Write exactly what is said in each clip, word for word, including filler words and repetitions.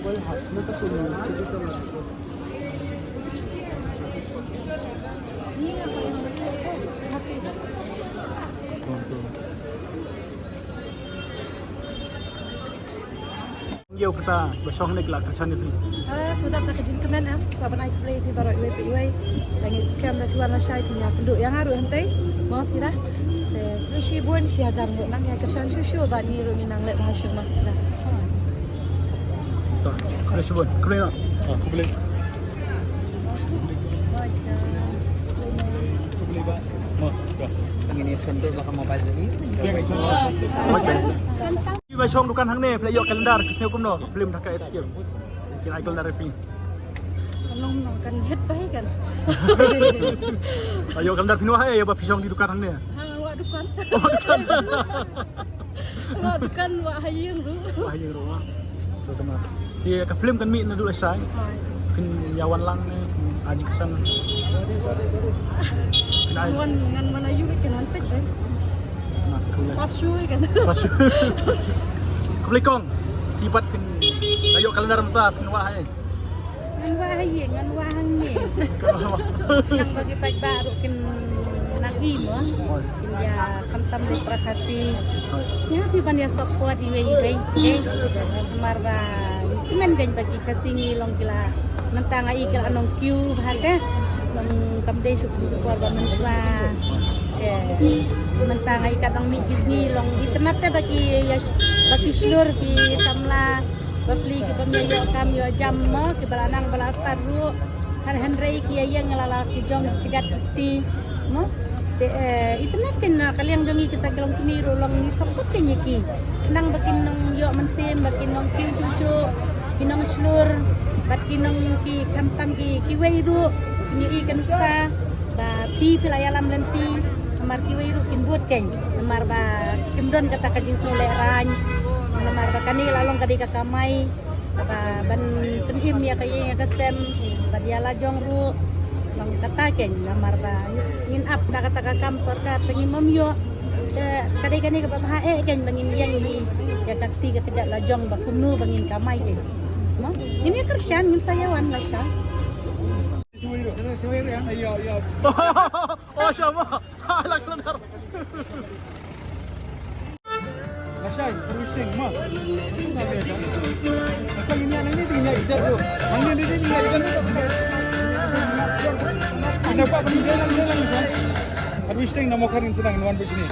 Ïa kata ba shong ne ka la kyrshan ïa phi. Ah, sngewdap da ka jingkmen, em. Ba ban ai khublei ïa phi baroh iwei pa iwei. Da ngeit skhem ba phi wan lashai phin ïa kynduh ïa nga ruh hangtei. Mo phi da. Te khublei shibun, shi hajar nguh nang ïa kyrshan shuh shuh ba ngi ruh ngi nang leh bha shuh mo phi da. To, khublei shibun. Khublei noh. Ah, khublei. Khublei ba. Mo, to. Ngin ïa kynduh ba ka mobile jong ngi. Phi ba shong dukan hangne, phi la ïoh calendar, phi sngew kumno, film Dhaka Escape. Kin ai calendar ïa phi. Long long kan het ba hi kan. Ba ïoh calendar phin wah ïa ba phi shong di dukan hangne. Ha, wah dukan. Wah dukan. Wah dukan, wah ha ïing ruh. Wah ha ïing ruh, ah. So, tama. Te ka film kan mih naduh lashai. Hai. Phin ïa wan lang ne, phin ai jingkyrshan. Phin ai. Ngan wan, ngan wan aïu kan wan peit dei. Nah, khublei. Pas shuh kan. Pas shuh. Khublei kong. Te pat phin ïoh calendar mynta phin wah hi. Ngan wah ha ïing, ngan wah hangne. Nang ba ki paidbah ruh kin nang i mo. Kin ïa khamtam leh para Khasi. Ïa phi ban ïa support iwei iwei. Namar ba kmen beiñ ba ki Khasi ngi long ki la, mynta nga i ki la nong kiew bha te. Long kam dei shuh kum ki por ba mynshuwa. Te mynta nga i kat nong mih ki sngi long itynnat te ba ki ïa, ba ki shlur ki samla. Bapli ki bym ïa ïoh kam ïoh jam mo, ki ba la nang ba la stad ruh. Har hynrei ki ïa ïeng la la ki jong ki jait ki kti mo. Te, eh, itynnat kan na ka liang jong ngi kita ki long kmie ruh long ngi support kan ïa ki. Khnang ba kin nang ïoh mynsiem, ba kin nang kiew shuh shuh, kin nang shlur, bad kin nang ki khamtam ki, kiwei ruh kin ïohi ka nuksa. Ba phi phi la ïalam lynti, namar kiwei ruh kin bud kan. Namar ba kim don kata ka jingsngewlehraiñ. Namar ba kane la long ka dei ka kamai. Ba ban pynim ïa ka ïing ïa ka sem, bad ïa la jong ruh. Long kata kan, namar ba ngin ap da kata ka kam sorkar te ngim ym ïoh. Te ka dei kane kaba bha eh kan ba ngin ïeng hi ïa ka kti ka kjat la jong ba kumno ba ngin kamai kan. Mo? Ngin ïa kyrshan, ngin sa ïa wan lashai. Oh, shama. Hala keledar. Lashai, harvesting, ma. Lashai, ini anak ini tinggal ijat tu. Anak ini tinggal ijat tu. Kenapa pendidikan, pendidikan, Lashai? Harvesting, nama karin sedang nuan di sini.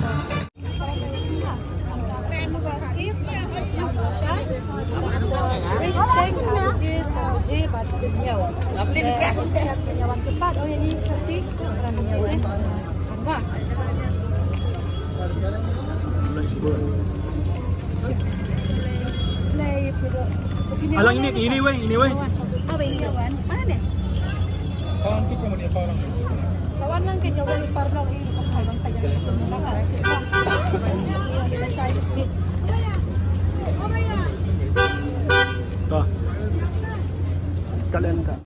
Alang ini, ini weh, ini weh. Apa ini, Wan? Mana dia? Kawan tu cuma dia parang. Sawan lang kay jawal parang ini. Ka. Sekalian ka.